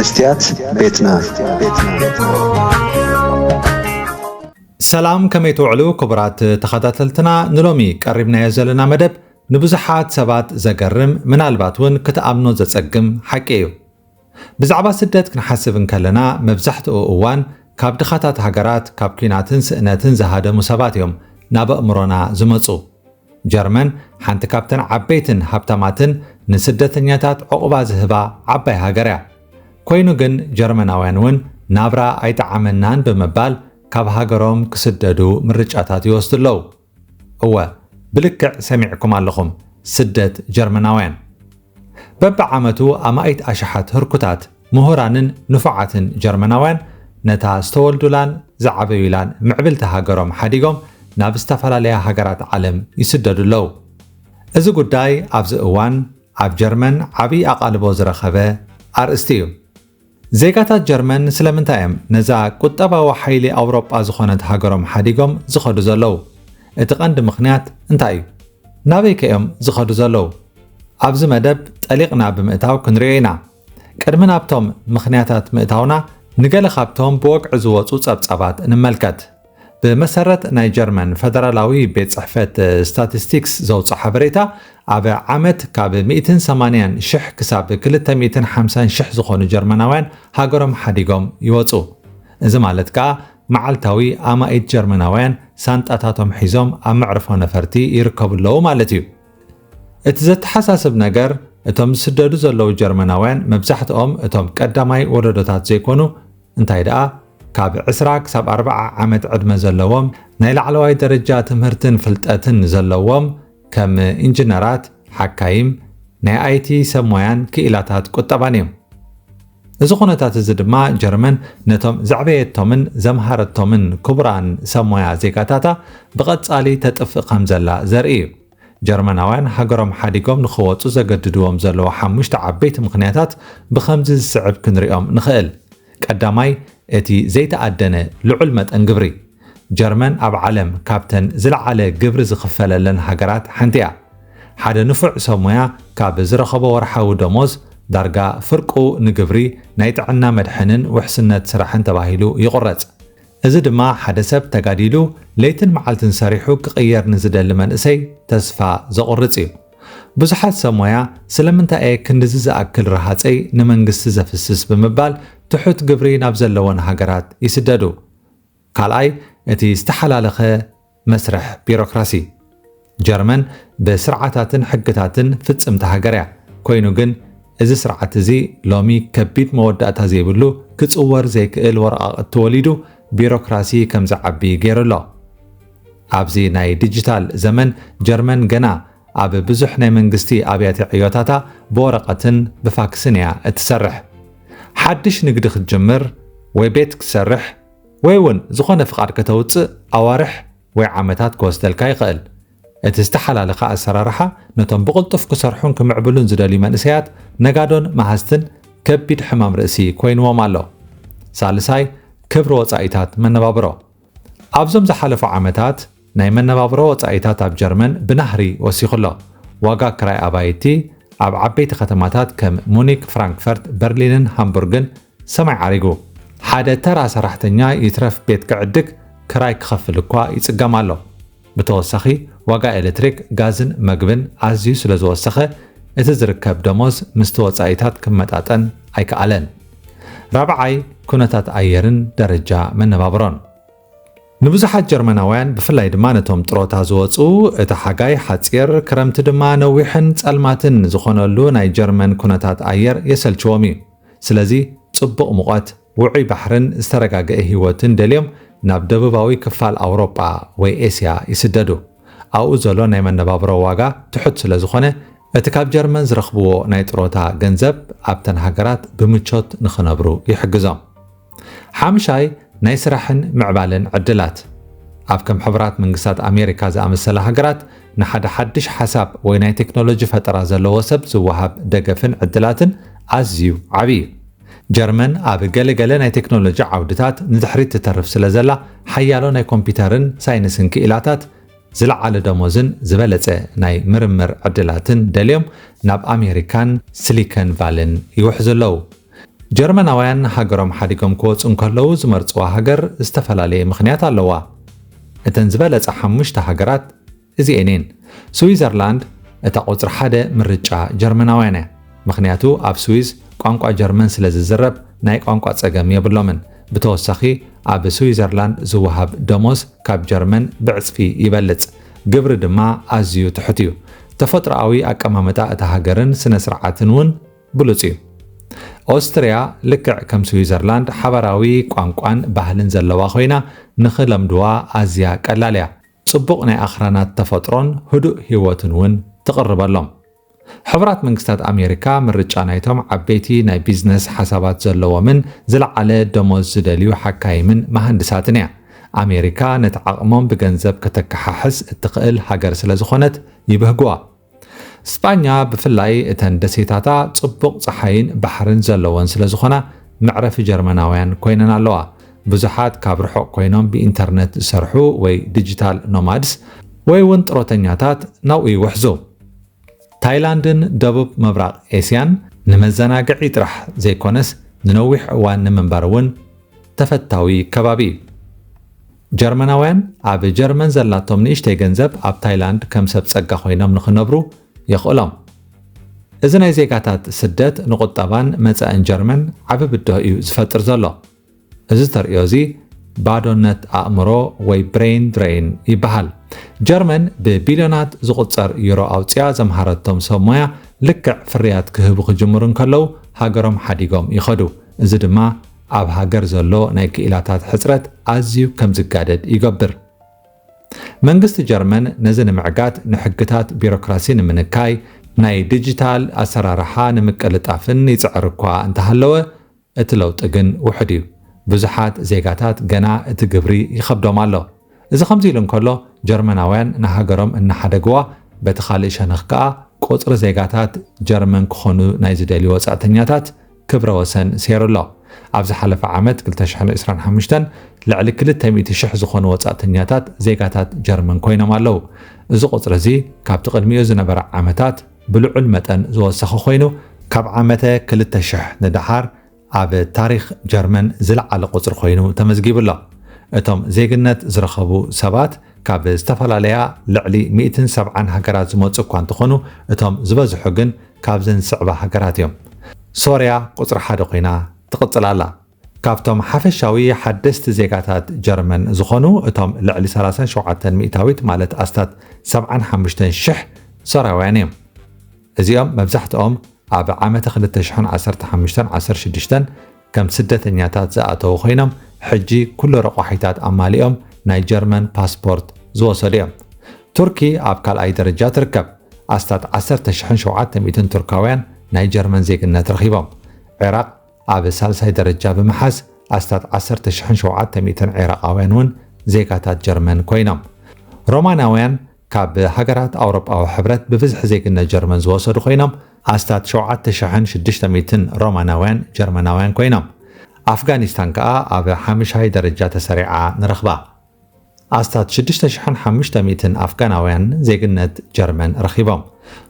ስትያት ቤትና። ሰላም፣ ከመይ ትውዕሉ ክቡራት ተኸታተልትና? ንሎሚ ቀሪብናዮ ዘለና መደብ ንብዙሓት ሰባት ዘገርም፣ ምናልባት እውን ክትኣምኖ ዘጸግም ሓቂ እዩ። ብዛዕባ ስደት ክንሓስብ እንከለና፣ መብዛሕትኡ እዋን ካብ ድኻታት ሃገራት፣ ካብ ኲናትን ስእነትን ዝሃደሙ ሰባት እዮም ናብ ኣእምሮና ዝመጹ። ጀርመን ሓንቲ ካብተን ዓበይትን ሃብታማትን ንስደተኛታት ዕቑባ ዝህባ ዓባይ ሃገር እያ። ኮይኑ ግን ጀርመናውያን እውን ናብራ ኣይጠዓመናን ብምባል ካብ ሃገሮም ክስደዱ ምርጫታት ይወስዱ ኣለዉ። እወ፣ ብልክዕ ሰሚዕኩም ኣለኹም፣ ስደት ጀርመናውያን። በብዓመቱ ኣማኢት ኣሽሓት ህርኩታት ምሁራንን ንፉዓትን ጀርመናውያን ነታ ዝተወልዱላን ዝዓበዩላን ምዕብልቲ ሃገሮም ሓዲጎም ናብ ዝተፈላለያ ሃገራት ዓለም ይስደዱ ኣለዉ። እዚ ጉዳይ ኣብዚ እዋን ኣብ ጀርመን ዓብዪ ኣቓልቦ ዝረኸበ ኣርእስቲ እዩ። ዜጋታት ጀርመን ስለምንታይ እዮም ነዛ ቁጠባዊ ሓይሊ ኣውሮጳ ዝኾነት ሃገሮም ሓዲጎም ዝኸዱ ዘለዉ? እቲ ቀንዲ ምኽንያት እንታይ እዩ? ናበይከ እዮም ዝኸዱ ዘለዉ? ኣብዚ መደብ ጠሊቕና ብምእታው ክንሪኦ ኢና። ቅድሚ ናብቶም ምኽንያታት ምእታውና፣ ንገለ ካብቶም ብወግዒ ዝወጹ ጸብጻባት እንመልከት። ብመሰረት ናይ ጀርመን ፈደራላዊ ቤት ጽሕፈት ስታቲስቲክስ ዘውጽኦ ሓበሬታ፣ ኣብ ዓመት ካብ ሚእትን ሰማንያን ሽሕ ክሳብ ክልተ ሚእትን ሓምሳን ሽሕ ዝኾኑ ጀርመናውያን ሃገሮም ሓዲጎም ይወጹ። እዚ ማለት ከኣ፣ መዓልታዊ ኣማኢት ጀርመናውያን ሳንጣታቶም ሒዞም ኣብ መዕርፎ ነፈርቲ ይርከቡ ኣለዉ ማለት እዩ። እቲ ዘተሓሳስብ ነገር፣ እቶም ዝስደዱ ዘለዉ ጀርመናውያን መብዛሕትኦም እቶም ቀዳማይ ወለዶታት ዘይኮኑ፣ እንታይ ደኣ፣ ካብ ዕስራ ክሳብ ኣርብዓ ዓመት ዕድመ ዘለዎም፣ ናይ ላዕለዋይ ደረጃ ትምህርትን ፍልጠትን ዘለዎም፣ ከም ኢንጂነራት፣ ሓካይም፣ ናይ ኣይቲ ሰብ ሞያን ክኢላታት ቁጠባን እዮም። እዚ ኩነታት እዚ ድማ ጀርመን ነቶም ዘዕበየቶምን ዘምሃረቶምን ክቡራን ሰብ ሞያ ዜጋታታ ብቐጻሊ ተጥፍእ ከም ዘላ ዘርኢ እዩ። ጀርመናውያን ሃገሮም ሓዲጎም ንኽወጹ ዘገድድዎም ዘለዉ ሓሙሽተ ዓበይቲ ምኽንያታት ብኸምዚ ዝስዕብ ክንሪኦም ንኽእል። ቀዳማይ፣ እቲ ዘይተኣደነ ልዑል መጠን ግብሪ። ጀርመን ኣብ ዓለም ካብተን ዝለዓለ ግብሪ ዝኽፈለለን ሃገራት ሓንቲ እያ። ሓደ ንፉዕ ሰብ ሞያ ካብ ዝረኸቦ ወርሓዊ ደሞዝ ዳርጋ ፍርቁ ንግብሪ ናይ ጥዕና መድሕንን ውሕስነት ስራሕን ተባሂሉ ይቑረጽ። እዚ ድማ ሓደ ሰብ ተጋዲሉ ለይትን መዓልትን ሰሪሑ ክቕየር ንዝደሊ መንእሰይ ተስፋ ዘቑርጽ እዩ። ብዙሓት ሰብ ሞያ፣ "ስለምንታይ እየ ክንድዚ ዝኣክል ረሃጸይ ንመንግስቲ ዘፍስስ?" ብምባል ትሑት ግብሪ ናብ ዘለወን ሃገራት ይስደዱ። ካልኣይ፣ እቲ ዝተሓላለኸ መስርሕ ቢሮክራሲ። ጀርመን ብስርዓታትን ሕግታትን ፍጽምቲ ሃገር እያ። ኮይኑ ግን፣ እዚ ስርዓት እዚ ሎሚ ከቢድ መወዳእታ ዘይብሉ፣ ክጽወር ዘይክእል ወረቓቕቲ ወሊዱ፣ ቢሮክራሲ ከም ዝዓቢ ገይሩ ኣሎ። ኣብዚ ናይ ዲጂታል ዘመን፣ ጀርመን ገና ኣብ ብዙሕ ናይ መንግስቲ ኣብያተ ዕዮታታ ብወረቐትን ብፋክስን እያ እትሰርሕ። ሓድሽ ንግዲ ክትጅምር ወይ ቤት ክትሰርሕ ወይ እውን ዝኾነ ፍቓድ ከተውጽእ ኣዋርሕ ወይ ዓመታት ክወስደልካ ይኽእል። እቲ ዝተሓላለኸ ኣሰራርሓ ነቶም ብቕልጡፍ ክሰርሑን ክምዕብሉን ዝደልዩ መንእሰያት፣ ነጋዶን መሃዝትን ከቢድ ሕማም ርእሲ ኮይንዎም ኣሎ። ሳልሳይ፣ ክብሪ ወጻኢታት መነባብሮ። ኣብዞም ዝሓለፉ ዓመታት ናይ መነባብሮ ወጻኢታት ኣብ ጀርመን ብናህሪ ወሲኹ ኣሎ። ዋጋ ክራይ ኣባይቲ ኣብ ዓበይቲ ከተማታት ከም ሙኒክ፣ ፍራንክፈርት፣ በርሊንን ሃምቡርግን ሰማይ ዓሪጉ። ሓደ ተራ ሰራሕተኛ ይትረፍ ቤት ክዕድግ ክራይ ክኸፍል እኳ ይጽገም ኣሎ። ብተወሳኺ፣ ዋጋ ኤሌክትሪክ፣ ጋዝን መግብን ኣዝዩ ስለ ዝወሰኸ፣ እቲ ዝርከብ ደሞዝ ምስቲ ወጻኢታት ክመጣጠን ኣይከኣለን። ራብዓይ፣ ኩነታት ኣየርን ደረጃ መነባብሮን። ንብዙሓት ጀርመናውያን፣ ብፍላይ ድማ ነቶም ጥሮታ ዝወጹ፣ እቲ ሓጋይ ሓጺር፣ ክረምቲ ድማ ነዊሕን ጸልማትን ዝኾነሉ ናይ ጀርመን ኩነታት ኣየር የሰልችዎም እዩ። ስለዚ፣ ጽቡቕ ሙቐት፣ ውዑይ ባሕርን ዝተረጋገአ ህይወትን ደልዮም ናብ ደቡባዊ ክፋል ኣውሮጳ ወይ ኤስያ ይስደዱ። ኣብኡ ዘሎ ናይ መነባብሮ ዋጋ ትሑት ስለ ዝኾነ፣ እቲ ካብ ጀርመን ዝረኽብዎ ናይ ጥሮታ ገንዘብ ኣብተን ሃገራት ብምቾት ንኽነብሩ ይሕግዞም። ሓምሻይ፣ ናይ ስራሕን ምዕባለን ዕድላት። ኣብ ከም ሕቡራት መንግስታት ኣሜሪካ ዝኣመሰላ ሃገራት፣ ንሓደ ሓድሽ ሓሳብ ወይ ናይ ቴክኖሎጂ ፈጠራ ዘለዎ ሰብ ዝወሃብ ደገፍን ዕድላትን ኣዝዩ ዓቢ እዩ። ጀርመን ኣብ ገለ ገለ ናይ ቴክኖሎጂ ዓውድታት ንድሕሪት ትተርፍ ስለ ዘላ፣ ሓያሎ ናይ ኮምፒውተርን ሳይንስን ክኢላታት ዝለዓለ ደሞዝን ዝበለጸ ናይ ምርምር ዕድላትን ደልዮም ናብ ኣሜሪካን ሲሊከን ቫልን ይውሕዙ ኣለዉ። ጀርመናውያን ሃገሮም ሓዲጎም ክወፁ እንከለዉ ዝመርፅዋ ሃገር ዝተፈላለየ ምኽንያት ኣለዋ። እተን ዝበለፃ ሓሙሽተ ሃገራት እዚኤን እየን። ስዊዘርላንድ እታ ቁፅሪ ሓደ ምርጫ ጀርመናውያን እያ። ምኽንያቱ ኣብ ስዊዝ ቋንቋ ጀርመን ስለ ዝዝረብ ናይ ቋንቋ ፀገም የብሎምን። ብተወሳኺ ኣብ ስዊዘርላንድ ዝወሃብ ደሞዝ ካብ ጀርመን ብዕፅፊ ይበልፅ። ግብሪ ድማ ኣዝዩ ትሑት እዩ። ተፈጥሮኣዊ ኣቀማምጣ እታ ሃገርን ስነ ስርዓትን እውን ብሉፅ እዩ። ኦስትርያ ልክዕ ከም ስዊዘርላንድ ሓባራዊ ቋንቋን ባህልን ዘለዋ ኮይና ንኽለምድዋ ኣዝያ ቀላል እያ። ጽቡቕ ናይ ኣኽራናት ተፈጥሮን ህዱእ ህይወትን እውን ትቕርበሎም። ሕቡራት መንግስታት ኣሜሪካ ምርጫ ናይቶም ዓበይቲ ናይ ቢዝነስ ሓሳባት ዘለዎምን ዝለዓለ ደሞዝ ዝደልዩ ሓካይምን መሃንድሳትን እያ። ኣሜሪካ ነቲ ዓቕሞም ብገንዘብ ከተከሓሕስ እትኽእል ሃገር ስለ ዝኾነት ይብህግዋ። ስጳኛ ብፍላይ እተን ደሴታታ ጽቡቕ ጸሓይን ባሕርን ዘለወን ስለ ዝኾና መዕረፊ ጀርመናውያን ኮይነን ኣለዋ። ብዙሓት ካብ ርሑቕ ኮይኖም ብኢንተርነት ዝሰርሑ ወይ ዲጂታል ኖማድስ ወይ እውን ጥሮተኛታት ናብኡ ይውሕዙ። ታይላንድን ደቡብ ምብራቕ ኤስያን ንመዘናግዒ ጥራሕ ዘይኮነስ ንነዊሕ እዋን ንምንባር እውን ተፈታዊ ከባቢ እዩ። ጀርመናውያን ኣብ ጀርመን ዘላቶም ንእሽተይ ገንዘብ ኣብ ታይላንድ ከም ሰብ ጸጋ ኮይኖም ንኽነብሩ የኽእሎም። እዚ ናይ ዜጋታት ስደት ንቁጠባን መጻእን ጀርመን ዓቢ ብድሆ እዩ ዝፈጥር ዘሎ። እዚ ተርእዮ እዚ ባዶነት ኣእምሮ ወይ ብሬን ድሬን ይበሃል። ጀርመን ብቢልዮናት ዝቑጸር ዩሮ ኣውጽያ ዘምሃረቶም ሰብ ሞያ ልክዕ ፍርያት ክህቡ ክጅምሩ እንከለዉ ሃገሮም ሓዲጎም ይኸዱ። እዚ ድማ ኣብ ሃገር ዘሎ ናይ ክኢላታት ሕጽረት ኣዝዩ ከም ዝጋደድ ይገብር። መንግስቲ ጀርመን ነዚ ንምዕጋት ንሕግታት ቢሮክራሲ ንምንካይ ናይ ዲጂታል ኣሰራርሓ ንምቅልጣፍን ይጽዕር እኳ እንተሃለወ እቲ ለውጢ ግን ውሑድ እዩ። ብዙሓት ዜጋታት ገና እቲ ግብሪ ይኸብዶም ኣሎ። እዚ ከምዚ ኢሉ እንከሎ ጀርመናውያን ንሃገሮም እናሓደግዋ በቲ ካልእ ሸነኽ ከኣ ቁጽሪ ዜጋታት ጀርመን ክኾኑ ናይ ዝደልዩ ወጻእተኛታት ክብረ ወሰን ሰይሩ ኣሎ። ኣብ ዝሓለፈ ዓመት ክልተ ሽሕን ዕስራን ሓሙሽተን ልዕሊ ክልተ ሚእቲ ሽሕ ዝኾኑ ወጻእተኛታት ዜጋታት ጀርመን ኮይኖም ኣለዉ። እዚ ቁጽሪ እዚ ካብቲ ቅድሚኡ ዝነበረ ዓመታት ብልዑል መጠን ዝወሰኸ ኮይኑ ካብ ዓመተ ክልተ ሽሕ ንደሓር ኣብ ታሪኽ ጀርመን ዝለዓለ ቁጽሪ ኮይኑ ተመዝጊቡ ኣሎ። እቶም ዜግነት ዝረኸቡ ሰባት ካብ ዝተፈላለያ ልዕሊ ሚእትን ሰብዓን ሃገራት ዝመጹ እኳ እንተኾኑ እቶም ዝበዝሑ ግን ካብዘን ዝስዕባ ሃገራት እዮም። ሶርያ ቁጽሪ ሓደ ኮይና ትቕጽል ኣላ። ካብቶም ሓፈሻዊ ሓደስቲ ዜጋታት ጀርመን ዝኾኑ እቶም ልዕሊ ሰላሳን ሸውዓተን ሚእታዊት ማለት ኣስታት ሰብዓን ሓሙሽተን ሽሕ ሶርያውያን እዮም። እዚኦም መብዛሕትኦም ኣብ ዓመተ ክልተ ሽሕን ዓሰርተ ሓሙሽተን ዓሰርተ ሽዱሽተን ከም ስደተኛታት ዝኣተዉ ኮይኖም ሕጂ ኩሉ ረቋሒታት ኣማሊኦም ናይ ጀርመን ፓስፖርት ዝወሰዱ እዮም። ቱርኪ ኣብ ካልኣይ ደረጃ ትርከብ። ኣስታት ዓሰርተ ሽሕን ሸውዓተ ሚእትን ቱርካውያን ናይ ጀርመን ዜግነት ረኺቦም። ዒራቕ ኣብ ሳልሳይ ደረጃ ብምሓዝ ኣስታት ዓሰርተ ሽሕን ሸውዓተ ሚእትን ዒራቓውያን እውን ዜጋታት ጀርመን ኮይኖም። ሮማናውያን ካብ ሃገራት ኣውሮጳዊ ሕብረት ብብዝሒ ዜግነት ጀርመን ዝወሰዱ ኮይኖም ኣስታት ሸውዓተ ሽሕን ሽዱሽተ ሚእትን ሮማናውያን ጀርመናውያን ኮይኖም። ኣፍጋኒስታን ከኣ ኣብ ሓምሻይ ደረጃ ተሰሪዓ ንረኽባ። ኣስታት ሽዱሽተ ሽሕን ሓሙሽተ ሚእትን ኣፍጋናውያን ዜግነት ጀርመን ረኺቦም።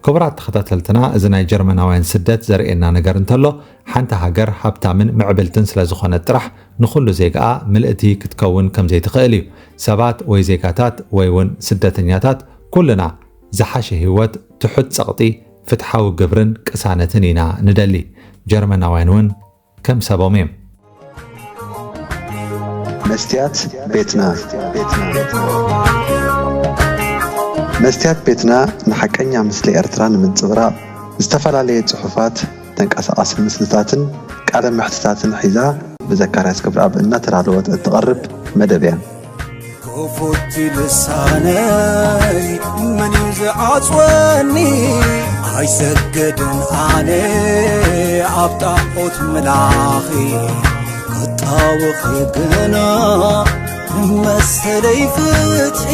ክቡራት ተኸታተልትና፣ እዚ ናይ ጀርመናውያን ስደት ዘርእየና ነገር እንተሎ፣ ሓንቲ ሃገር ሃብታምን ምዕብልትን ስለ ዝኾነት ጥራሕ ንኹሉ ዜጋኣ ምልእቲ ክትከውን ከም ዘይትኽእል እዩ። ሰባት ወይ ዜጋታት ወይ እውን ስደተኛታት ኩልና ዝሓሸ ህይወት፣ ትሑት ጸቕጢ፣ ፍትሓዊ ግብርን ቅሳነትን ኢና ንደሊ። ጀርመናውያን እውን ከም ሰቦም እዮም። መስትያት ቤትና። መስትያት ቤትና ንሓቀኛ ምስሊ ኤርትራ ንምንጽብራቕ ዝተፈላለየ ጽሑፋት፣ ተንቀሳቓሲ ምስልታትን ቃለ መሕትታትን ሒዛ ብዘካርያስ ክብረኣብ እናተዳለወት እትቐርብ መደብ እያ። ክፉት ልሳነይ መን እዩ ዝዓጽወኒ? ኣይሰግድን ኣነ ኣብ ጣዖት ምላኺ ክጣወኺ ግና ንመሰለይ ፍትሒ